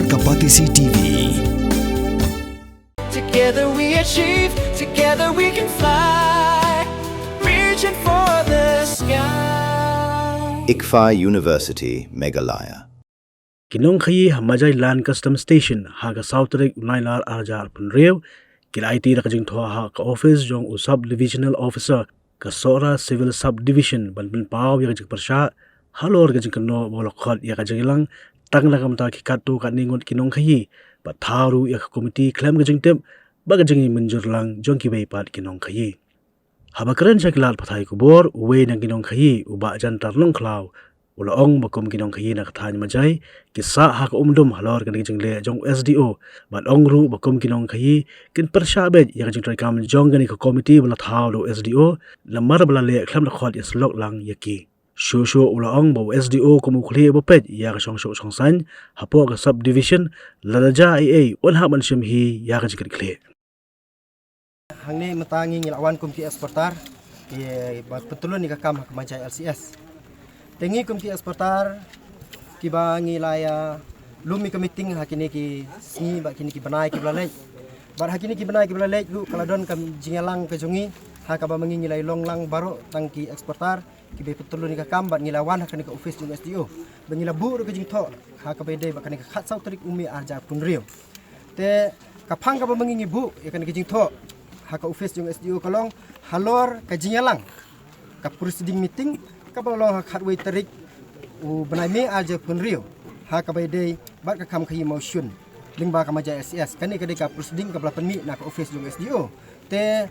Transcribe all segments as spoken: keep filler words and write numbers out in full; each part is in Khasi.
Ka Batesi T V. Together we achieve, together we can fly. Reaching for the sky. ICFAI University, Meghalaya. Ki nongkhaïi ha Majai Land Customs Station ha ka saw tarik u Nailar arhajar arphew hynriew ki la aiti da ka jingthoh ha ka office jong u Sub Divisional Officer ka Sohra Civil Sub Division ban pynpaw ïa ka jingpyrshah halor ka jingkynnoh ba u la khot ïa ka jingïalang tang na ka bynta ki katto katne ngut ki nongkhaïi bad thaw ruh ïa ka komiti khlem ka jingtip bad ka jingmynjur lang jong kiwei pat ki nongkhaïi. Haba kren sha ki lad pathai khubor, uwei na ki nongkhaïi u Bah Jantar Nongkhlaw u la ong ba kum ki nongkhaïi na ka thaiñ Majai ki sah ha ka umdum halor kane ka jingleh jong u SDO bad ong ruh ba kum ki nongkhaïi kin pyrshah beit ïa ka jingtrei kam jong kane ka komiti ba la thaw da u SDO namar ba la leh khlem da khot ïasyllok lang ïa ki. Shuh shuh u la ong ba u SDO kum u khlieh ba peit ïa ka shongsuk shongsaiñ hapoh ka sub division, lada jia ei ei un hap ban shim hi ïa ka jingkitkhlieh. Hangne mynta ngi ngi la wan kum ki exporter ki ba pyntylun ïa ka kam ha ka Majai LCS. Te ngi kum ki exporter kiba ngi la ïa lum ïa ka meeting ha kine ki sngi bad kine ki bnai kiba la leit. Bad ha kine ki bnai kiba la leit ruh ka la don ka jingïalang ka jong ngi ha kaba ma ngi ngi la ïa long lang baroh tang ki exporter kiba pyntylun ïa ka kam bad ngi la wan ha kane ka office jong SDO. Ba ngi la buh ruh ka jingthoh ha kaba ïadei bad kane ka khatsaw tarik u Mei arhajar arphew hynriew. Te ka phang kaba ma ngi ngi buh ïa kane ka jingthoh ha ka office jong SDO ka long halor ka jingïalang ka proceeding meeting kaba la long ha ka khatwei tarik u bnai Mei arhajar arphew hynriew ha kaba ïadei bad ka kam khaïi mawshun lyngba ka Majai LCS. Kane ka dei ka proceeding kaba la pynmih na ka office jong SDO. Te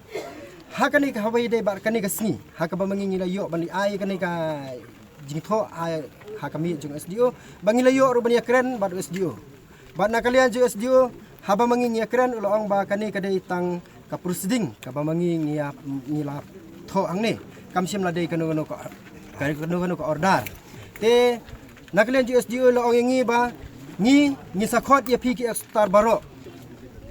ha kane ka haba ïadei bad kane ka sngi ha kaba ma ngi ngi la ïoh ban ai kane ka jingthoh ha, ha ka miej jong SDO ba ngi la ïoh ruh ban ïakren bad u SDO. Bad na ka liang jong SDO haba ma ngi ngi ïakren u la ong ba kane ka dei tang ka proceeding kaba ma ngi ngi ïa, ngi la thoh hangne. Kam shym la dei kano kano ka, kano kano ka order. Te na ka liang jong SDO la ong ïa ngi ba ngi ngi sa khot ïa phi ki exporter baroh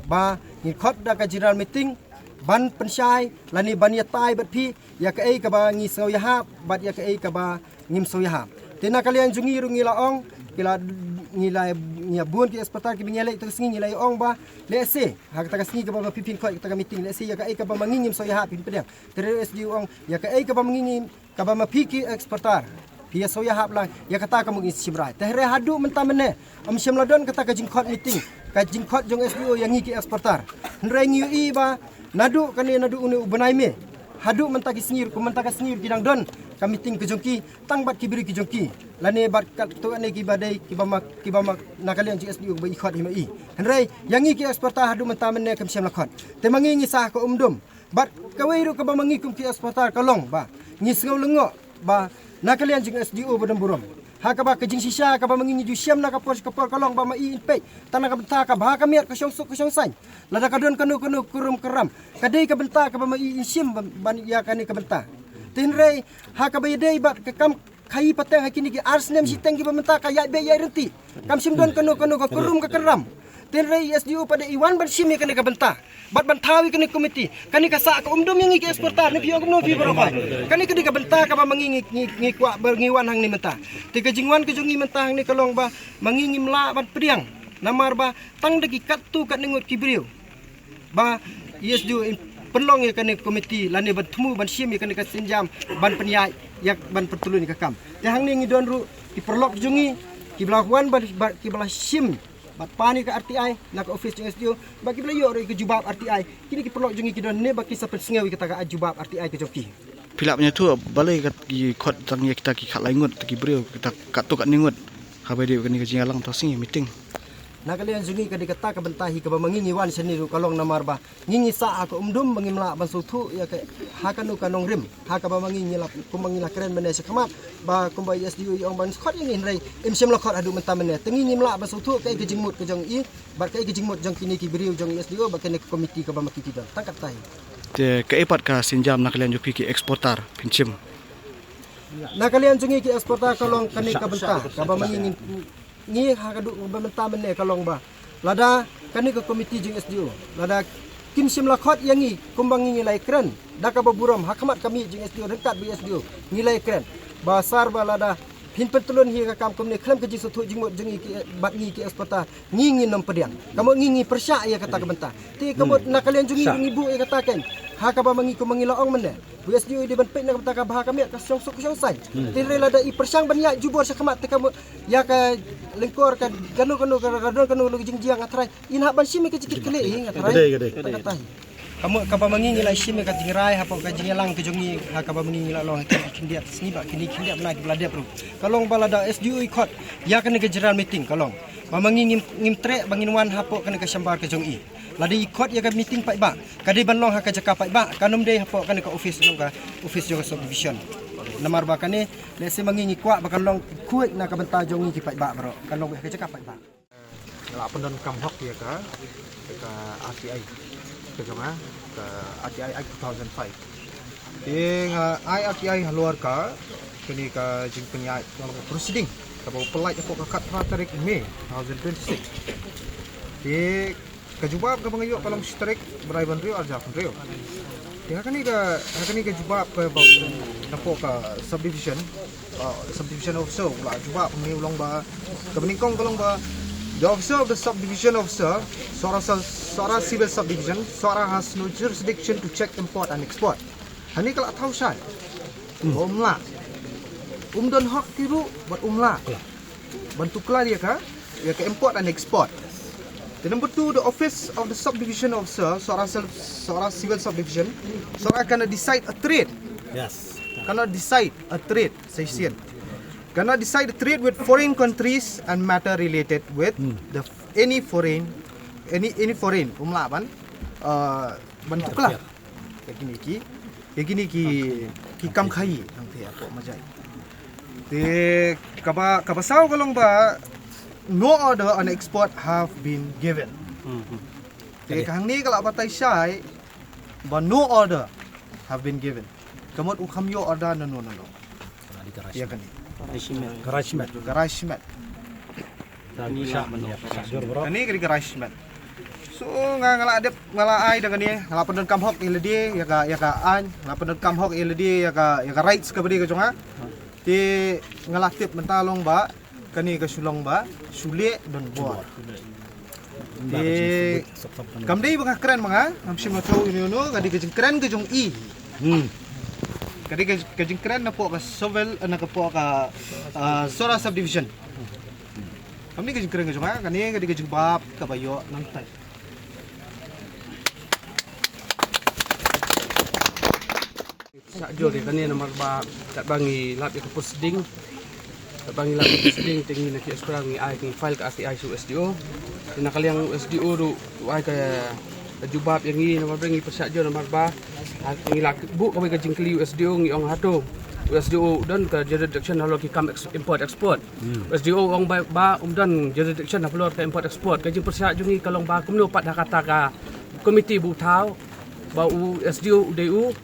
ba ngi khot da ka general meeting ban pynshai lane ban ïatai bad phi ïa kaei kaba ngi sngew ïahap bad ïa kaei kaba ngim sngew ïahap. Te na ka liang jong ngi ruh ngi la ong ki la ngi la ngi ïa bun ki exporter kiba ngi ïa leit te ka sngi ngi la ïa ong ba lehse ha kata ka sngi kaba ma phi phin khot kata ka meeting lehse ïa kaei kaba ma ngi ngim sngew ïahap phin pdiang. Te ruh SDO ong ïa kaei kaba ma ngi ngim kaba ma phi ki exporter phi ïa sngew ïahap lang ïa kata ka ma ngi shim rai. Te hynrei haduh mynta mynne ym shym la don kata ka jingkhot meeting ka jingkhot jong SDO ïa ngi ki exporter. Hynrei ngi ïohi ba naduh kane naduh une u bnai Mei haduh mynta ki sngi ruh kum mynta ka sngi ruh ki dang don ka meeting ka jong ki tang bad ki briew ki jong ki lane bad katto katne kiba dei kiba ma kiba ma na ka liang jong SDO ba i khot hi ma i. Hynrei ïa ngi ki exporter haduh mynta mynne kam shym la khot. Te ma ngi ngi sah ha ka umdum bad kawei ruh kaba ma ngi kum ki exporter ka long ba ngi sngew lyngngoh ba na ka liang jong SDO ba don burom ha kaba ka jingshisha kaba ma ngi ngi ju shem na ka por ka por ka long ba ma i in peit tang na ka bynta kaba ha ka miet ka shongsuk ka shongsaiñ. Lada ka don kano kano ka rum ka ram ka dei ka bynta kaba ma i in shim ban, ban ïa kane ka bynta. Te hynrei ha kaba ïadei bad ka kam khaïi pateng ha kine ki ar snem shiteng kiba mynta ka ïaid beit ïaid ryntih. Kam shym don kano kano ka kurum ka kyrram. Te hynrei SDO pat i wan ban shim ïa kane ka bynta bad ban thaw ïa kane ka komiti. Kane ka sah ka umdum ïa ngi ki exporter ne phi ong kumno phi baroh. Kane ka dei ka bynta kaba ma ngi ngi ngi ngi kwah ba ngi wan hangne mynta. Te ka jingwan ka jong ngi mynta hangne ka long ba ma ngi ngim lah ban pdiang namar ba tang da ki katto katne ngut ki briew ba SDO in pynlong ïa kane ka komiti lane ban thmu ban shim ïa kane ka sienjam ban pynïaid ïa ban pyntylun ïa ka kam. Te hangne ngi don ruh ki paralok jong ngi kiba la wan ba, ba kiba la shim bad pan ïa ka RTI na ka office jong SDO ba kiba la ïoh ruh ïa ka jubab RTI. Kine ki paralok jong ngi ki don ne ba ki sa pynsngew ïa kata ka jubab RTI ka jong ki. Phi lah ban ïathuh balei kat ki khot tang ïa kita ki khatlai ngut ki briew kita katto katne ngut haba dei kane ka jingïalang ta sngi meeting. Na ka liang jong ngi ka dei kata ka bynta hi kaba ma ngi ngi wan shane ruh ka long namar ba ngi ngi sah ha ka umdum ba ngim lah ban sngewthuh ïa ka ha kano ka nongrim ha kaba ma ngi ngi la kumba ngi la kren mynne shakhmat ba kumba SDO i ong ban khot ïa ngi hynrei im shym la khot haduh mynta mynne te ngi ngim lah ban sngewthuh kaei ka jingmut ka jong i bad kaei ka jingmut jong kine ki briew jong SDO bad kane ka komiti kaba ma ki ki don tang katta hi. Te kaei pat ka sienjam na ka liang jong phi ki exporter phin shim? Na ka liang jong ngi ki exporter ka long kane ka bynta kaba ma ngi ngin ngi ha ka duk ba mynta mynne ka long ba lada kane ka komiti jong SDO lada kim shym la khot ïa ngi kumba ngi ngi la ïakren da kaba burom ha khmat ka miej jong SDO ryngkat bad SDO ngi la ïakren ba sar ba lada Phin pyntlun hi ka kam kumne khlem ka jingsngewthuh jingmut jong ngi ki, bad ngi ki exporter. Ngi ngin ym pdiang. Ka mut ngi ngi pyrshah ïa kata ka bynta. Te ka mut na ka liang jong ngi ngi buh ïa kata kan. Ha kaba ma ngi kumba ngi la ong mynne. U S D O dei ban peit na ka bynta ka bha ka miat ka shong suk shong sai. Te hynrei lada i pyrshang ban ïaid jubor sha khmat te ka mut ïa ka lyngkor ka kano kano ka don kano kano ka jingjia nga tharai. In hap ban shim ïa ka jingkitkhlieh ïa nga tharai. Ka dei, ka dei. Kata ka tahi. Ka mut kaba ma ngi ngi la shim ïa ka jingrai hapoh ka jingïalang ka jong ngi ha kaba ma ngi ngi la long ha kine ki khyndiat sngi bad kine ki khyndiat bnai kiba la dep ruh. Ka long ba lada S D O i khot ïa kane ka general meeting ka long ba ma ngi ngim, ngim treh ba ngin wan hapoh kane ka shambar ka jong i. Lada i khot ïa ka meeting paidbah ka dei ban long ha ka jaka paidbah, kan ym dei hapoh kane ka office jong ka, office jong ka subdivision. Namar ba kane lehse ma ngi ngi kwah ba kan long khuid na ka bynta jong ngi ki paidbah baroh, kan long ha ka jaka paidbah. Nga la pyndonkam hok ïa ka, ïa ka R T I. Ka jong nga, ka R T I Act two thousand five. Te nga ai R T I halor ka, kane ka jingpynïaid, ka long ka proceeding. Kaba u pynlait hapoh ka khatphra tarik May two thousand twenty-six. Te ka jubab kaba nga ïoh ka long shi tarik Bnai ba hynriew arhajar arphew hynriew. Te ha kane ka, ha kane ka jubab kaba u napoh ka subdivision, uh, subdivision officer u la jubab, une u long ba, kaba nyngkong ka long ba, the officer of the subdivision officer, Sohra sub-, Sohra civil subdivision, Sohra has no jurisdiction to check import and export. Hangne ka la thaw shai. Hmm. Ba um lah. Um don hok ki ruh, bad um lah. Ban tuklar ïa ka, ïa ka import and export. The number two, the office of the subdivision officer, Sohra sub-, Sohra civil subdivision, Sohra cannot decide a trade. Yes. Cannot decide a trade, session. Cannot decide a trade with foreign countries and matter related with Hmm. the f-, any foreign, any, any foreign. Um lah ban, uh, ban tuklar. Ïa kine ki, ïa kine ki, ki kam khaïi, nangta hapoh Majai. Te kaba, kaba saw ka long ba, no order on export have been given. Hmm, hmm. Te ka hangne ka la batai shai, ba no order have been given. Ka mut u kham ïoh order na no na no. Ïa kane. Ka rai shimet. Ka rai shimet. Kane ka dei ka rai shimet. So nga, nga la dep, nga la ai da kane, nga la pyndonkam hok ïa lade ïa ka, ïa ka aiñ, nga la pyndonkam hok ïa lade ïa ka, ïa ka rights kaba dei ka jong nga. Te nga la tip mynta long ba kane ka shu long ba shu leh donbor. Te kam dei ba nga kren ma nga, ngam shym la thaw ïano ïano, ka dei ka jingkren ka jong i. Hmm. Ka dei ka, ka jingkren napoh ka Sohra, eh, napoh ka, eh, Sohra subdivision. Kam dei ka jingkren ka jong nga, kane ka dei ka jingbap kaba ïoh nangtai. Sa jur ïa kane namar ba katba ngi lap ïa ka proceeding, katba ngi lap ïa ka proceeding te ngi na ki extra ngi ai, ngi file ka R T I sha u S D O. Te na ka liang u S D O ruh u ai ka, ka jubab ïa ngi namar ba ngi pyrshah jur namar ba, ha, ngi la buh kawei ka jingkylli u S D O, ngi ong hato u S D O u don ka jurisdiction halor ki kam ex-, import export. Hmm. U S D O u ong ba, ba um don jurisdiction halor ka import export. Ka jingpyrshah jong ngi ka long ba kumno pat ha kata ka komiti ba u thaw ba u S D O u dei u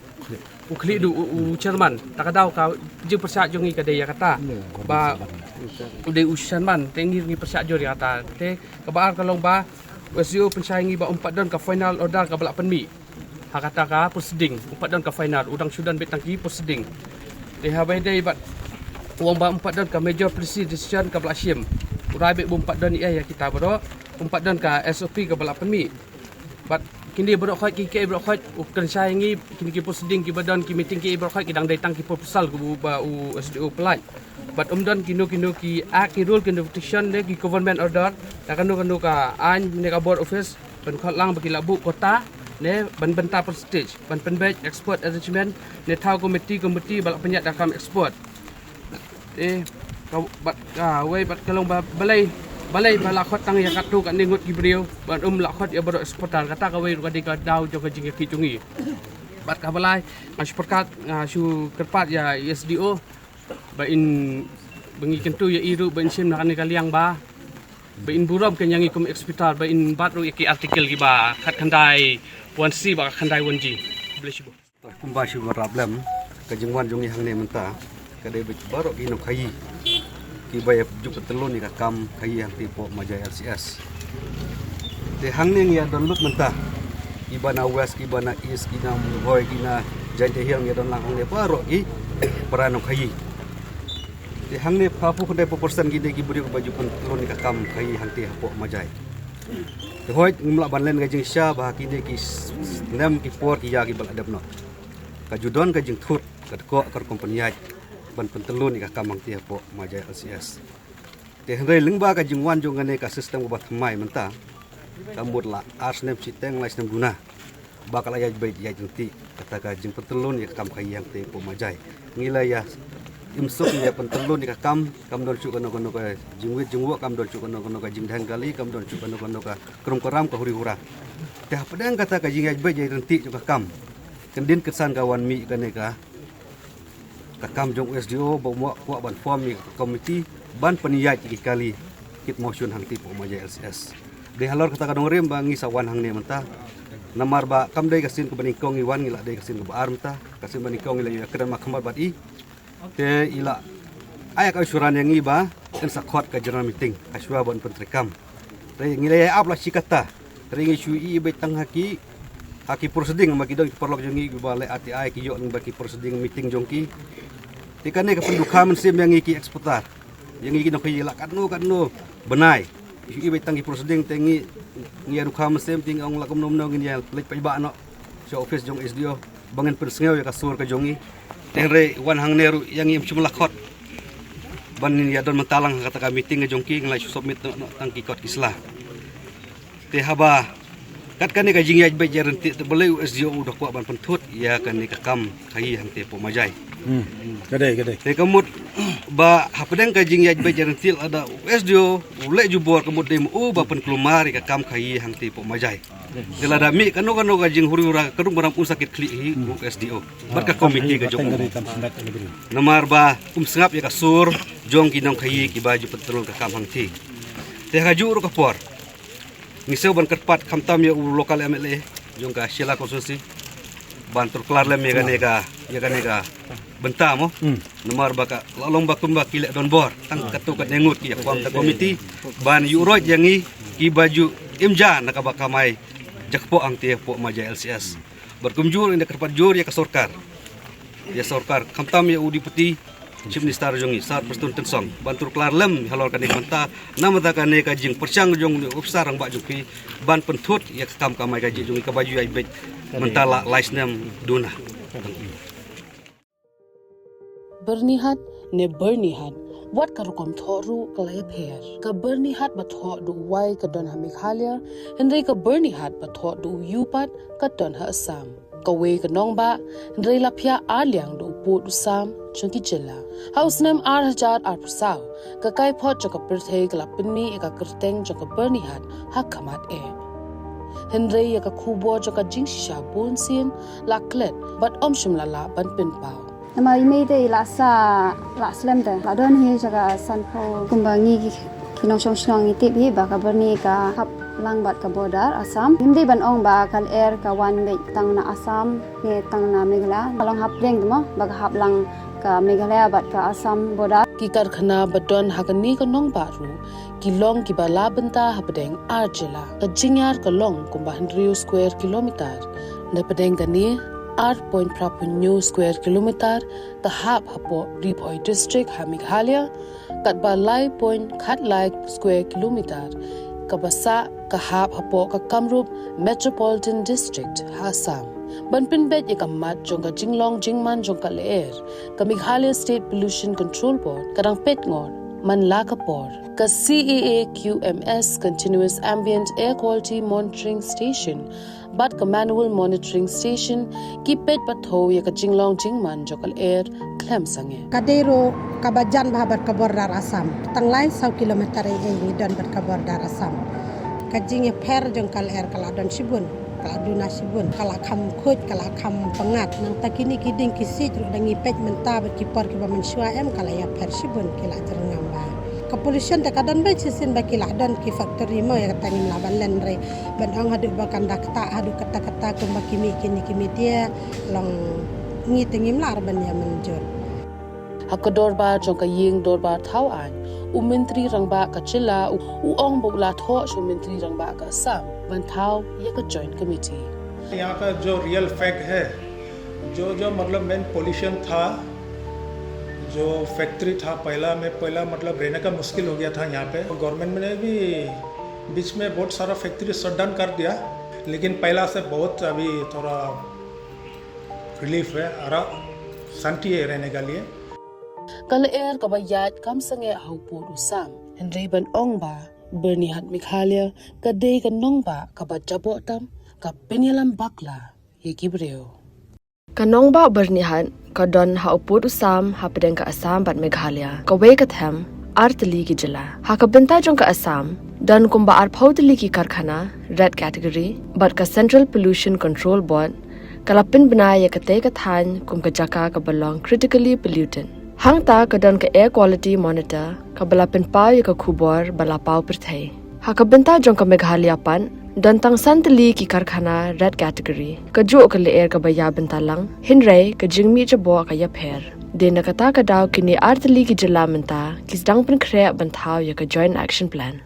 u khlieh duh u, u chairman. Ta ka daw ka jingpyrshah jong ngi ka dei ïa kata. Ba u dei u chairman te ngi, ngi pyrshah jur ïa kata. Te kaba ar ka long ba u S D O u pynshai ïa ngi ba um pat don ka final order kaba la pynmih ha kata ka proceeding. Um pat don ka final, u dang shu don beit tang ki proceeding. Te haba ïadei bad u ong ba um pat don ka major policy decision kaba la shim. U rai beit ba um pat don ïa, ïa kita baroh. Um pat don ka S O P kaba la pynmih. Bad kine baroh khoit, ki, ki baroh khoit u kren shai ïa ngi, kine ki proceeding kiba don, ki meeting ki baroh khoit ki dang dei tang ki proposal kiba u S D O u pynlait. Bad um don kino kino ki act, ki rule, ki notification ne ki government order, da kano kano ka aiñ ne ka board office ban khot lang ba ki la buh quota ne ban bynta percentage ban pynbeit export arrangement ne thaw komiti, komiti ba la pynïaid da ka kam export. Eh, ka, bad, ah, wei bad ka long ba balei, balei ba la khot tang ïa katto katne ngut ki briew, bad um la khot ïa baroh exporter, kata kawei ruh ka dei ka daw jong ka jingïakhih jong ngi. Bad kaba lai, nga shu pyrkhat, nga shu kyrpad ïa S D O ba in, ba ngi kyntu ïa i ruh ba in shim na kane ka liang ba, ba in burom kein ïa ngi kum exporter, ba in bat ruh ïa ki article kiba khatkhyndai one C bad khatkhyndai one G. Khublei shibun. Kumba shu bynrap lem, ka jingwan jong ngi hangne mynta ka dei bad baroh ki nongkhaïi kiba ïa ju pyntlun ïa ka kam khaïi hangtei hapoh Majai L C S. Te hangne ngi ïa don lut mynta, kiba na West, kiba na East, ki na Mawhoi, ki na Jaintia Hills, ngi ïa don lang hangne baroh ki para nongkhaïi. Te hangne phra phew khyndai percent kine ki briew ba ju pyntlun ïa ka kam khaïi hangtei hapoh Majai. Te hooid ngim lah ban len ka jingshisha ba ha kine ki snem ki por ki ïa ki ba la dep noh, ka ju don ka jingthut ka dkoh ka rukom pynïaid ban pyntlun ïa ka kam hangtei hapoh Majai L C S. Te hynrei lyngba ka jingwan jong kane ka system kaba thymmai mynta, ka mut la ar snem shiteng lai snem duna ba ka la ïaid beit ïaid ryntih kata ka jingpyntlun ïa ka kam khaïi hangtei hapoh Majai. Ngi la ïa im suk ïa pyntlun ïa ka kam, kam don shuh kano kano ka jingwit jingwoh, kam don shuh kano kano ka jingdheng kali, kam don shuh kano kano ka krum karam ka huri hura. Te hapdeng kata ka jingïaid beit ïaid ryntih jong ka kam, kyndit kynsan ka wan mih kane ka ka kam jong u S D O ba u kwah ban form ïa ka komiti ban pynïaid ïa ki kali kit mawshun hangtei hapoh Majai L C S. Dei halor kata ka dongrim ba ngi sa wan hangne mynta. Namar ba kam dei ka sien kaba nyngkong ngi wan, ngi la dei ka sien kaba ar mynta. Ka sien ba nyngkong ngi la ïakren makhmat bad i. Te i la ai ka assurance ïa ngi ba yn sa khot ka general meeting ha shuwa ban pyntreikam. Te ngi la ïa ap la shi katta. Hynrei ngi shu ïohi beit tang ha ki, ha ki proceeding, ma ki don ki paralok jong ngi kiba leh R T I ki ïoh lyngba ki proceeding meeting jong ki. Te kane ka pyndukha mynsiem ïa ngi ki exporter, ïa ngi ki nongkhaïi la katno katno bnai. Shu ïohi beit tang ki proceeding te ngi, ngi ïa dukha mynsiem te ngi ong la kumno kumno ngin ïa leit paidbah noh sha office jong S D O ba ngin pynsngew ïa ka sur ka jong ngi. Te hynrei wan hangne ruh ïa ngi ym shym la khot ban ngin ïa don mynta lang ha kata ka meeting ka jong ki, ngi la shu submit noh, noh tang ki kot ki sla. Te haba kat kane ka jingïaid beit ïaid ryntih te balei u S D O u da kwah ban pynthut ïa kane ka kam khaïi hangtei hapoh Majai. Hmm. Ka dei, ka dei. Te ka mut ba hapdeng ka jingïaid beit ïaid ryntih lada u S D O u leh jubor, ka mut dei ma u ba pynkulmar ïa ka kam khaïi hangtei hapoh Majai. Te lada mih kano kano ka jinghuri hura ka krum karam, un sa kit khlieh hi u S D O bad ka komiti ka jong u. Namar ba um sngap ïa ka sur jong ki nongkhaïi kiba ju pyntrul ka kam hangtei. Te ha kajuh ruh ka por ngi sngew ban kyrpad khamtam ïa u local M L A jong ka Shella constituency ban tur klar lem ïa kane ka, ïa kane ka bynta mo. Hmm. Namar ba ka la long ba kumba ki leh donbor tang katto katne ngut ki ïa form ka komiti ban ïuh roit ïa ngi kiba ju im ja na kaba kamai jakpoh hangtei hapoh Majai L C S. Bad kumjuh ruh ngi da kyrpad jur ïa ka sorkar, ïa sorkar khamtam ïa u Deputy Chief Minister jong ngi Sir Prestone Tynsong ban tur klar lem halor kane ka bynta, namar kane ka jingpyrshang jong u officer rangbah jong phi ban pynthut ïa ka kam kamai kajih jong ngi kaba ju ïaid beit mynta la lai snem duna. Byrnihat ne Byrnihat, wat ka rukom thoh ruh ka la ïapher. Ka Byrnihat ba thoh da u wai ka don ha Meghalaya, hynrei ka Byrnihat ba thoh da u ïu pat ka don ha Assam. Kawei ka nongbah, hynrei la phiah ar liang da u pud u sam jong ki jylla. Ha u snem ar hajar arphew saw, ka kaiphod jong ka pyrthei ka la pynmih ïa ka kyrteng jong ka Byrnihat ha khmat eh. Hynrei ïa ka khubor jong ka jingshisha bunsien la klet bad ym shym la lah ban pynpaw. Namar i mei te i la sah, la slem te, la don hi jaka sanphew. Kumba ngi ki, ki nongshong shnong ngi tip hi ba ka Byrni ka hap lang bad ka border Assam. Ngim dei ban ong ba ka lyer ka wan beit tang na Assam ne tang na Meghalaya. Ka long hapdeng te mo, ba ka hap lang ka Meghalaya bad ka Assam border. Ki karkhana ba don ha kane ka nongbah ruh ki long kiba la bynta hapdeng ar jylla. Ka jingïar ka long kumba hynriew square kilometer. Napdeng kane, ar point phra phew hynñiew square kilometer ka hap hapoh Ri Bhoi District ha Meghalaya, katba lai point khatlai square kilometer kaba sah ka hap hapoh ka Kamrup Metropolitan District ha Assam. Ban pynbeit ïa ka mat jong ka jinglong jingman jong ka lyer, ka Meghalaya State Pollution Control Board ka dang peit ngor man la ka por. Ka C A A Q M S, Continuous Ambient Air Quality Monitoring Station, bad ka Manual Monitoring Station ki peit bad thew ïa ka jinglong jingman jong ka lyer khlem sangeh. Ka dei ruh kaba jan bha bad ka border Assam. Tang lai saw kilometer ei ei ngi don bad ka border Assam. Ka jingïapher jong ka lyer ka la don shibun, ka la duna shibun, ka la kham khuid, ka la kham pyngngad. Nangta kine ki dieng ki siej ruh da ngi peit mynta bad ki por kiba mynshuwa em ka la ïapher shibun, ki la jyrngam bha. Ka pollution te ka don beit shisien ba ki la don ki factory mo, ïa kata ngim lah ban len re. Ban ong haduh ba kan da ktah haduh katta katta kumba ki mih kine ki media, long ngi te ngim lah re ban ïa mynjur. Ha ka dorbar jong ka ïing dorbar thaw aiñ, u Myntri Rangbah ka jylla u, u ong ba u la thoh sha u Myntri Rangbah ka Assam ban thaw ïa ka Joint Committee. यहाँ का जो रियल फैक्ट है, जो जो मतलब मेन पोल्यूशन था, जो फैक्ट्री था पहला में, पहला मतलब रहने का मुश्किल हो गया था यहाँ पे। गवर्नमेंट ने भी बीच में बहुत सारा फैक्ट्री शट डाउन कर दिया, लेकिन पहला से बहुत अभी थोड़ा रिलीफ है, आराम, शांति है रहने के लिए। Ka lyer kaba ïaid kam sangeh ha u pud u sam, hynrei ban ong ba Byrnihat Meghalaya ka dei ka nongbah kaba jaboh tam, ka pynïalam bakla ïa ki briew. Ka nongbah Byrnihat ka don ha u pud u sam hapdeng ka Assam bad Meghalaya, kawei ka them, ar tylli ki jylla. Ha ka bynta jong ka Assam don kumba arphew tylli ki karkhana red category bad ka Central Pollution Control Board ka la pynbna ïa katei ka thaiñ kum ka jaka kaba long critically polluted. Hangta ka don ka Air Quality Monitor kaba la pynpaw ïa ka khubor ba la paw pyrthei. Ha ka bynta jong ka Meghalaya pat don tang san tylli ki karkhana red category. Kajuh ka lyer kaba ïa bynta lang, hynrei ka jingmih jaboh ka ïapher. Dei na kata ka daw kine ar tylli ki jylla mynta ki sdang pynkhreh ban thaw ïa ka Joint Action Plan.